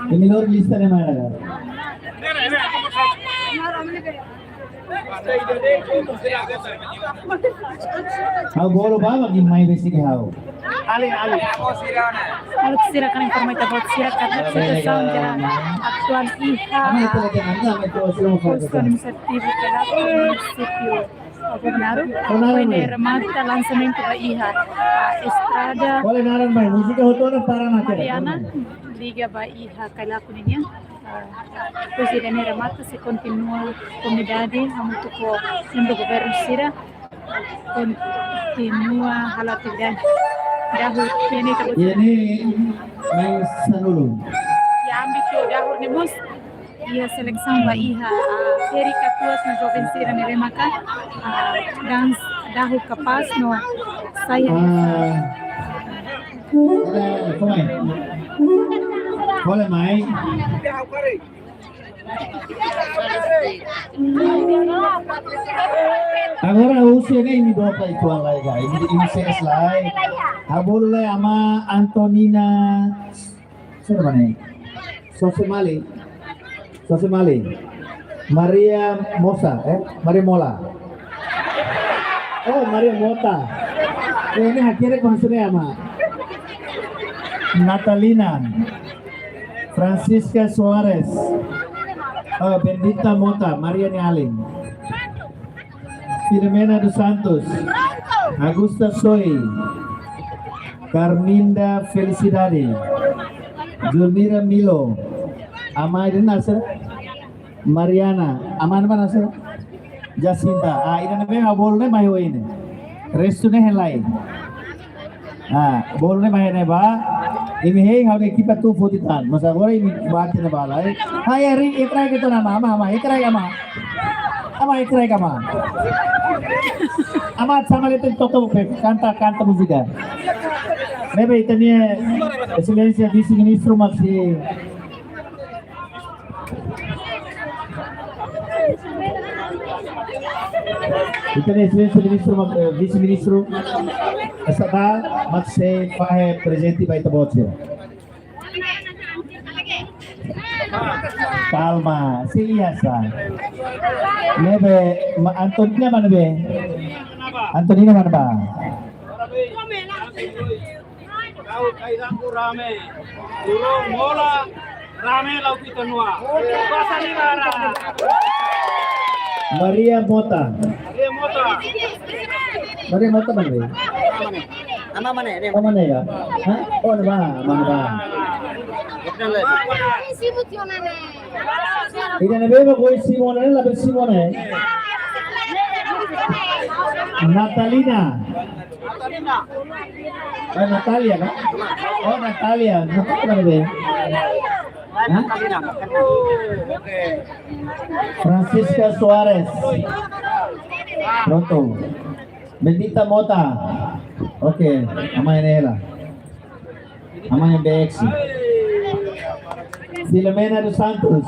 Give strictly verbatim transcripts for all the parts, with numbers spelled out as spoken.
Ini lor lista de mana? Ha'u bolu ba mak mai besik ha'u. Halo, sira hakarak informa ita-boot sira katak situasaun ida atuál iha postu administrativu Kelaku, munisípiu Bobonaro, foin remata lansamentu ba iha, ah, estrada Mariana, liga ba iha Kelaku nian. Ah, depois de remata, sei kontinua komunidade hamutuk ho membru governu sira, kontinua halo atividade. Dahuluk ne'e ita-boot. Iha ne'e mai sanulu. Iha ámbitu dahuluk ne'e mós iha selesaun ba iha, ah, série katuas no joven sira ne'ebé maka, ah, dansa dahuluk kapás no sai. Ah. Kole mai. Agora usia ne'e imi dopa ituan lai ga, imi, imi sees lai. Ha'u bolu lai Ama Antonina, sira mana? Sosemali. Sosemali. Maria Mosa, eh? Maria Mola. Oh, Maria Mota. Eh, ne'e hakerek maksudnya, Ama. Natalina. Francisca Soares. Oh, Bendita Mota, Maria nia alin. Filomena dos Santos. Augusta Soi. Carminda Felicidade. Zulmira Milo. Ama ida-ne'e sira? Mariana, Ama ida-ne'e sira? Jacinta. Ah, ida-ne'ebé ha'u bolu ne'e mai ho ida-ne'e. Restu ne'e hein lai. Ah, bolu ne'e mai ne'ebá. Imi hein ha'u-nia ekipa tun foti tan. Mas agora imi bate ne'ebá lai. Hai, Eri, ikrai kita nama, Ama, Ama, ikrai Ama. Ama, ikrai Ama. Ama, sama lihat tok tok, kanta, kanta múzika. Ne'ebé ita-nia Exelénsia Vise-Ministru mak sei, ita-nia Exelénsia Ministru mak, eh, Vise-Ministru Estadál mak sei fahe prezente ba ita-boot sira. Kalma, sei iha sá. Ne'ebé, ma-, Antonina mana be? Antonina mana bá? Kau kai raku rame. Turun mola rame lau kita nua. Bahasa Nigara. Maria Mota. Maria Mota. Maria Mota mana be? Ama mana? Oh, mana ya? Hah? Oh, mana bá? Mana bá? Ida ne'ebé mak ohin simu ona ne'e, labele simu ona ne'e. Natalina. Eh, Natalia, kan? Oh, Natalia. Natalia mana be? Hah? Francisca Soares. Pronto. Bendita Mota. Oke, ama ne'e hela. Ama ne'e B X. Filomena dos Santos.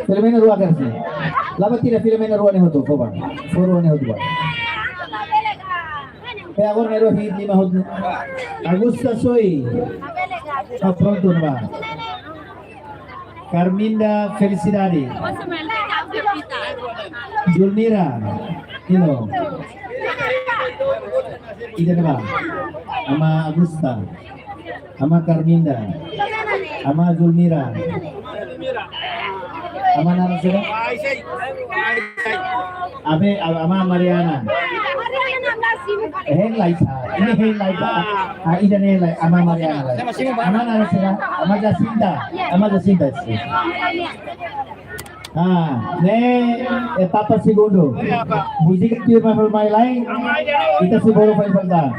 Filomena rua kasi. Laba tira Filomena rua ne'e hotu, fó bá. Fó rua ne'e hotu bá. Pe agora ne'e rua hit lima hotu. Augusta Soi. Ah, pronto, bá. Carminda Felicidade. Julmira. Ilo. Ida ne'ebá? Ama Augusta. Ama Carminda. Ama Julmira. Ama naran saida? Abe, a-, ama Mariana. Hein lai sá. Imi hein lai sá. Ah, ida-ne'e lai, ama Mariana lai. Ama naran saida? Ama Jacinta. Ama Jacinta. Ah, ne'e etapa segundu. Múzika tuirmai fali mai lai. Ita sei bolu fali fali tan.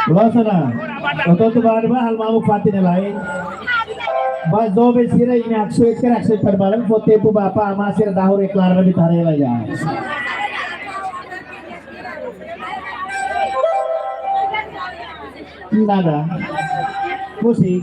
Loos ona. Oto tu bani ba hal mamuk fatin lai. Ba joven sira imi haksoit kera haksoit para balan fó tempu ba apá amá sira dahur e klara na bitar lai ya. Nada. Musik.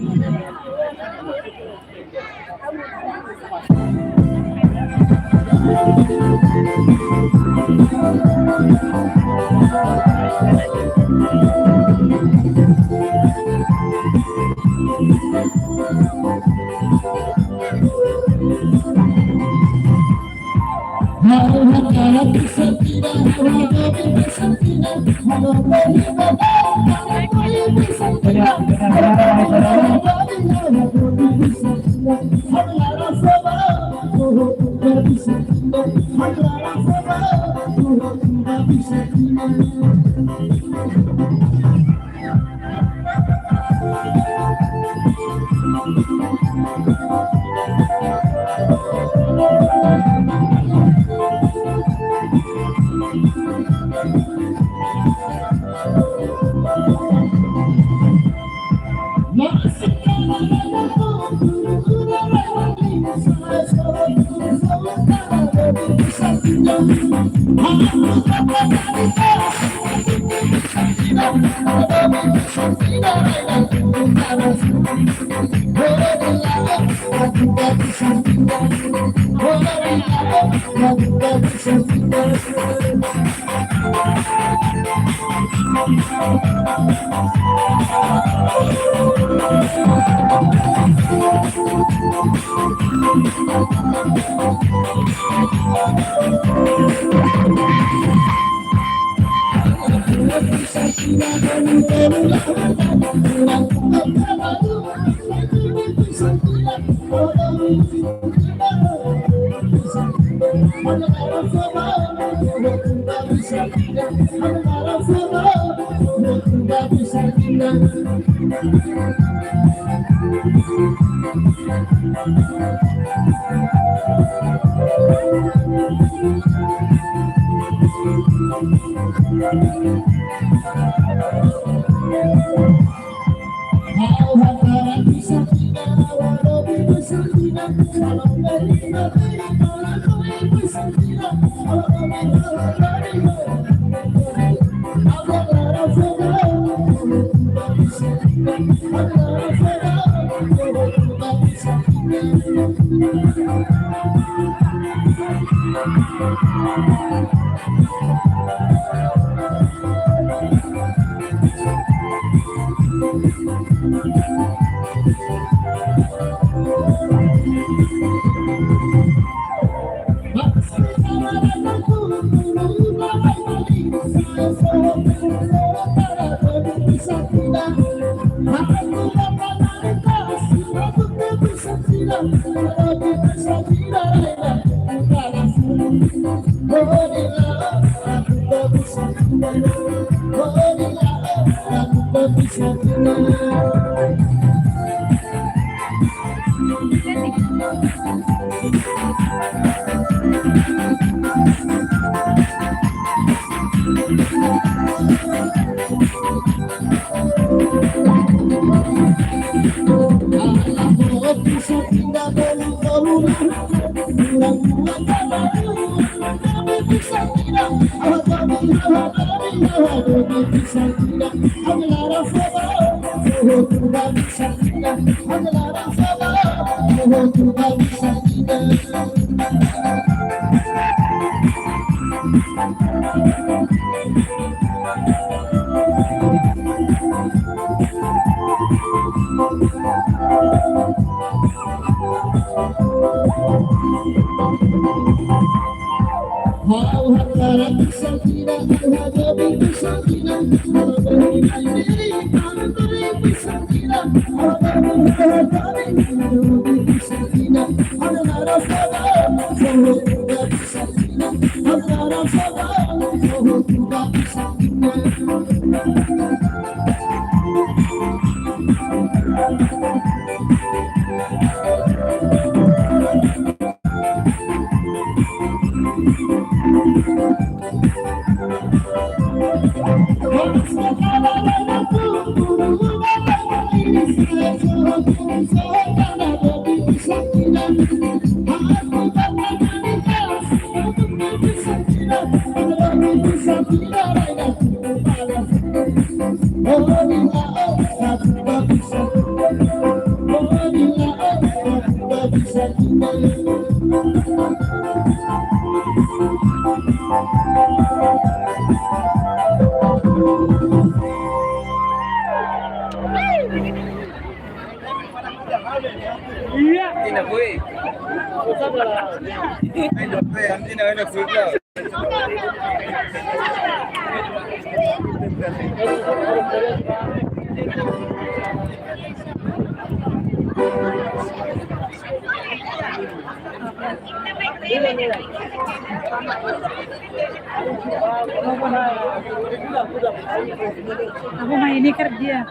Aku main ini kerja.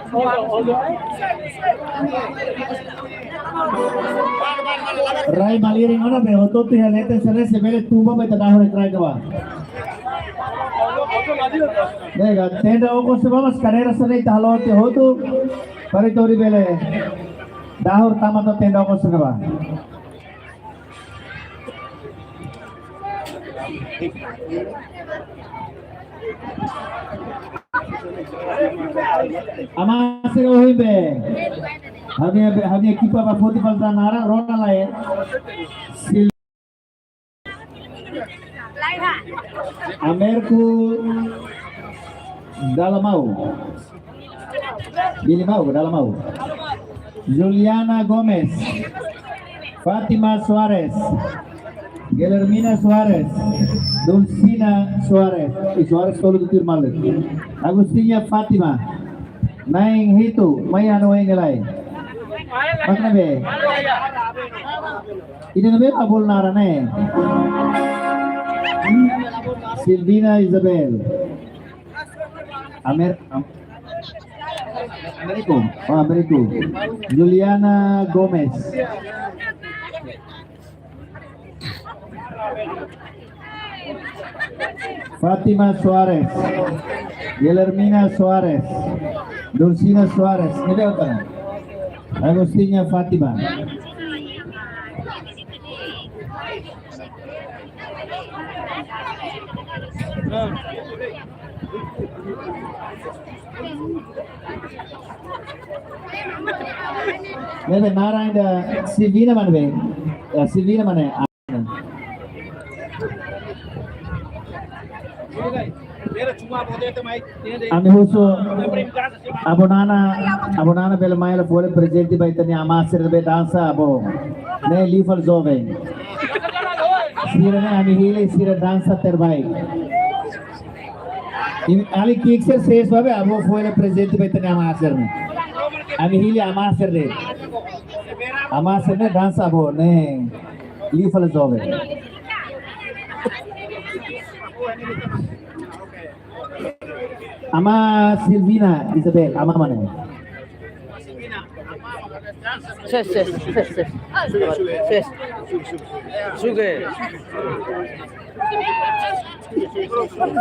Rai malirin ona be, hotu-hotu iha leten sira-ne'e sei bele tun ba, ita dahur rai ka ba. Nega, tenda okos ba, mas kadeira sira-ne'e ita halo tiha hotu, para ita hodi bele dahur tama to'o tenda okos ka ba. Aman sira ohin be. Ha'u-nia be, ha'u-nia ekipa ba foti fali tan naran, rona lai, eh. Sil-, Amerku Dalamau. Bilimau, Dalamau. Juliana Gomes. Fátima Soares. Guilhermina Soares. Dulcina Soares. I Soares tolu tuir malu. Agostinha Fátima. Na'in hitu, mai anu eng lai. Mak ne'ebé? Ida-ne'ebé mak bolu naran ne'e? Silvina Isabel. Amer-, Am-, Americo. Oh, Americo. Juliana Gomes. Fátima Soares. Guilhermina Soares. Dulcina Soares. Ne'ebé mak? Agostinha Fátima. Ne'ebé naran ida Silvina mana be? Ya, Silvina mana? Ah. Ami husu Avó Nana, Avó Nana bele mai hela folin prezente ba ita-nia amá sira ne'ebé dansa, avó. Ne'e liu fali joven. Sira-ne'e ami hili sira dansa terbaik. Imi, alin ki'ik sira sees ba be, avó fó hela prezente ba ita-nia amá sira-ne'e. Ami hili amá sira de'it. Amá sira-ne'e dansa, avó, ne'e liu fali joven. Amá Silvina Isabel, amá mana? Ses, ses, ses, ses. Ses. Suge.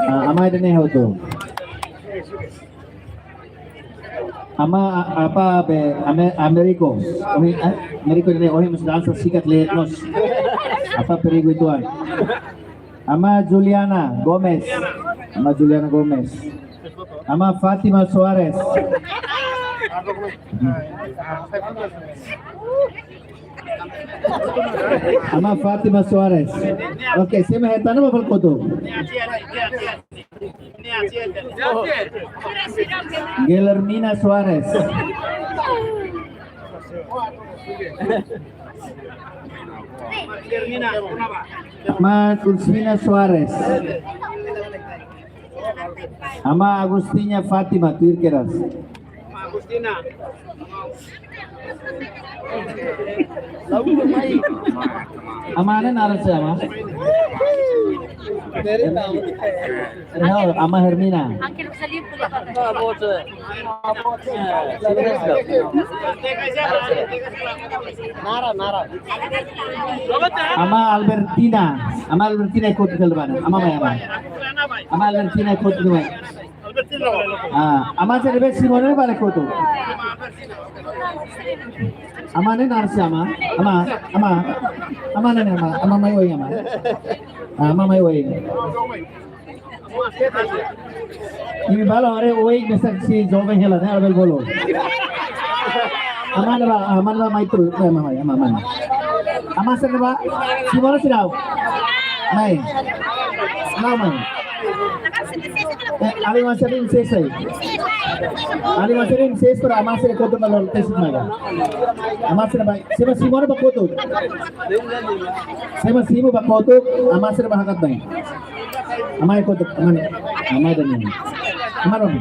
Ah, amá ida-ne'e hotu. Amá, a-, apá be, Ame-, Américo. Ohin, eh, Américo ne'e ohin mós dansa sikat leet nos. Apá perigu uitoan. Amá Juliana Gomes. Amá Juliana Gomes. Amá Fátima Soares. Amá Fátima Soares. Oke, sé mak hetan, bá fali kotuk. Guilhermina Soares. Amá Dulcina Soares. Amá Agustina Fátima, tuir kedas. Amá Agustina. Amá ne'e naran saida, amá? Amá Hermina. Amá Albertina. Amá Albertina kotuk hela ba ne'e. Amá mai, amá. Amá Albertina kotuk hela ba ne'e. Ah, amá sira ne'ebé simu ne'e bá halo kotuk. Amá ne'e naran saida, amá? Amá, amá. Amá ne'e, amá. Amá mai oin, amá. Ah, amá mai oin. Imi bá halo haree oin, mesak sei joven hela ne'e, labele bolu. Amá ne'e bá, amá ne'e bá mai tuur, mai, mai, mai, amá, amá. Amá sira ne'e bá, simu ona seidauk. Mai. Mai, mai. Eh, alin ema sira ne'e sees sai. Alin ema sira ne'e sees para amá sira kotuk malu, tes mai. Amá sira bá, sé mak simu ona bá kotuk. Sé mak simu bá kotuk, amá sira bá hakat mai. Amá iha kotuk, amá ne'e. Amá ida-ne'e. Amá ne'e.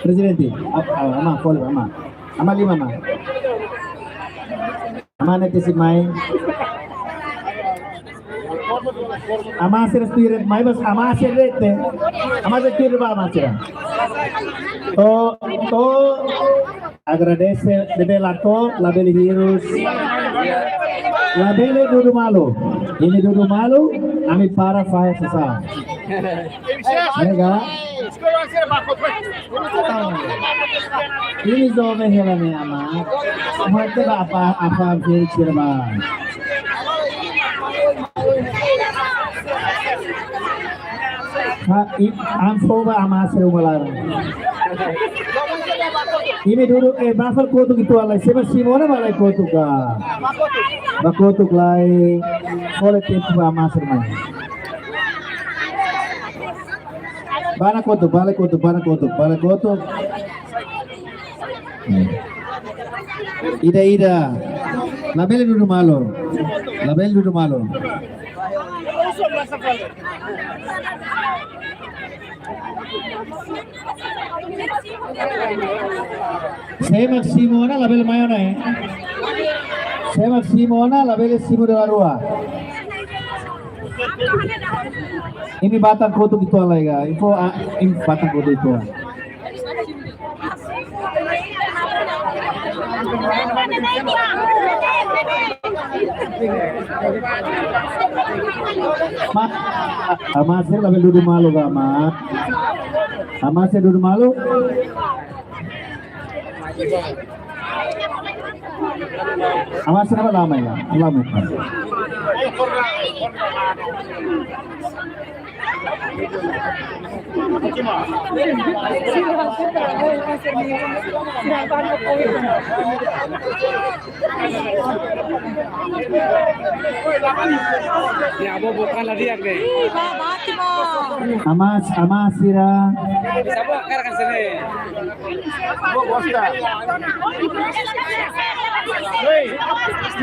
Prezidente, a-, a-, amá, folin, amá. Amá liman, amá. Amá ne'e tesi mai. Amá sira tuir de'it mai, mas amá sira de'it. Amá sira tuir de'it ba amá sira. To'o, to'o. Agradese, ne'ebé la to'o, labele hirus. Labele dudu malu. Imi dudu malu, ami para fahe sasán. Nega. Imi joven hela ne'e, amá. Mate ba apá, apá, fil sirba. Ha, i, an soba amá sira uma laran. Imi dudu, eh, bá fali kotuk uitoan lai, sé mak simu ona bá lai kotuk ka. Bá kotuk lai, folin tempu ba amá sira mai. Bá ona kotuk, bá lai kotuk, bá ona kotuk, bá lai kotuk. Ida, ida. Labele dudu malu. Labele dudu malu. Sé mak simu ona labele mai ona, eh. Sé mak simu ona labele simu dala rua. Imi bá tan kotuk uitoan lai ka. Info, ah, imi bá tan kotuk uitoan. Amá, amá sira labele dudu malu ka, amá. Amá sira dudu malu. Amá sira bá la mai, la mai. Ya, bo bukan lagi ya, Bre. Amas, amas sira. Bisa buat kan sini. Hei,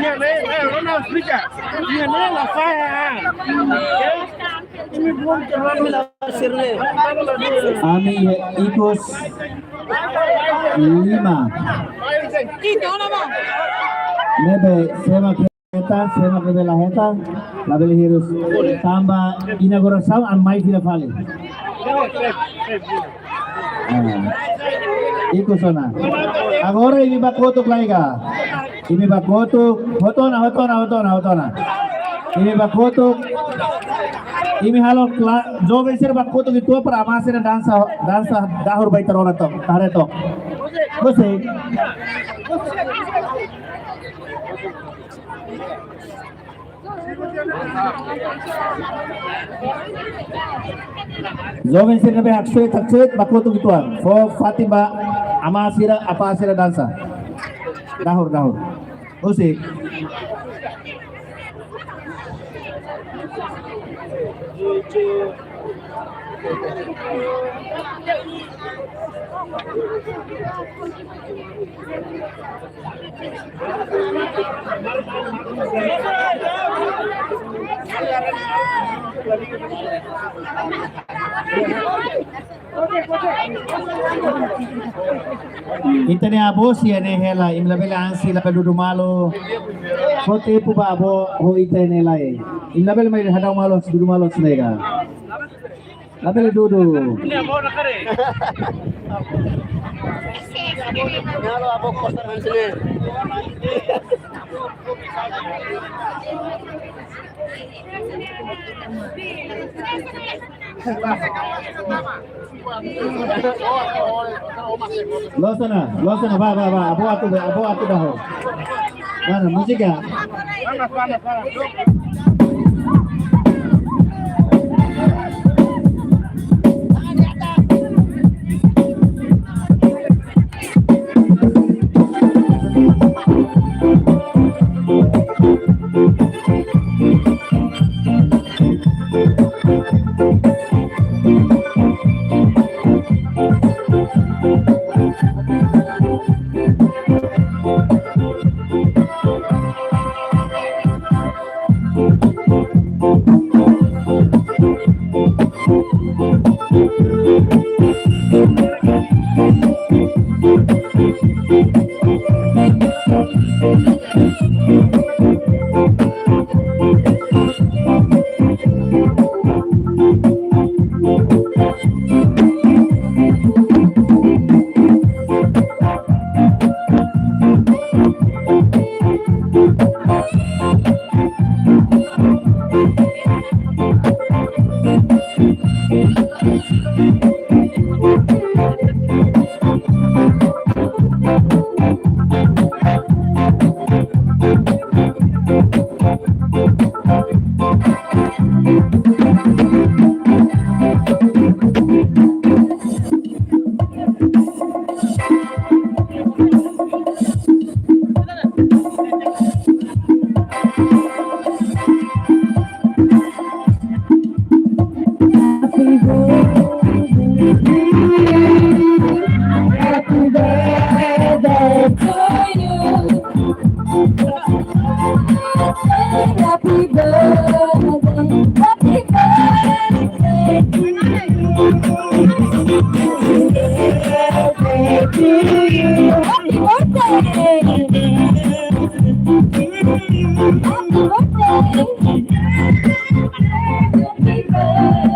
nia ne'e, eh, Ronald, explica. Nia ne'e la falla. Ami ikus lima. Ne'ebé sira mak hetan, sira mak ne'ebé la hetan, labele hirus. Tanba inaugurasaun ami mai fila fali. Ah, ikus ona. Agora imi bá kotuk lai ka. Imi bá kotuk, hotu ona, hotu ona, hotu ona, hotu ona. Imi bá kotuk. Imi halo kla-, joven sira bá kotuk uitoan para amas sira dansa, dansa dahur ba ita rona took, haree took. Musik. Joven sira ne'ebé haksoit, haksoit, bá kotuk uitoan. Fó fatin ba amas sira, apá sira dansa. Dahur, dahur. Musik. Ita-nia avó sira ne'e hela, imi labele ansi, labele dudu malu. Fó tempu ba avó ho ita ne'e lai. Imi labele mai hadau malu, dudu malu sira ne'e ka. Labele dudu. Halo, avó kosar kan sini. Loos ona, loos ona, bá, bá, bá. Avó atu, avó atu dahur. Mana múzika?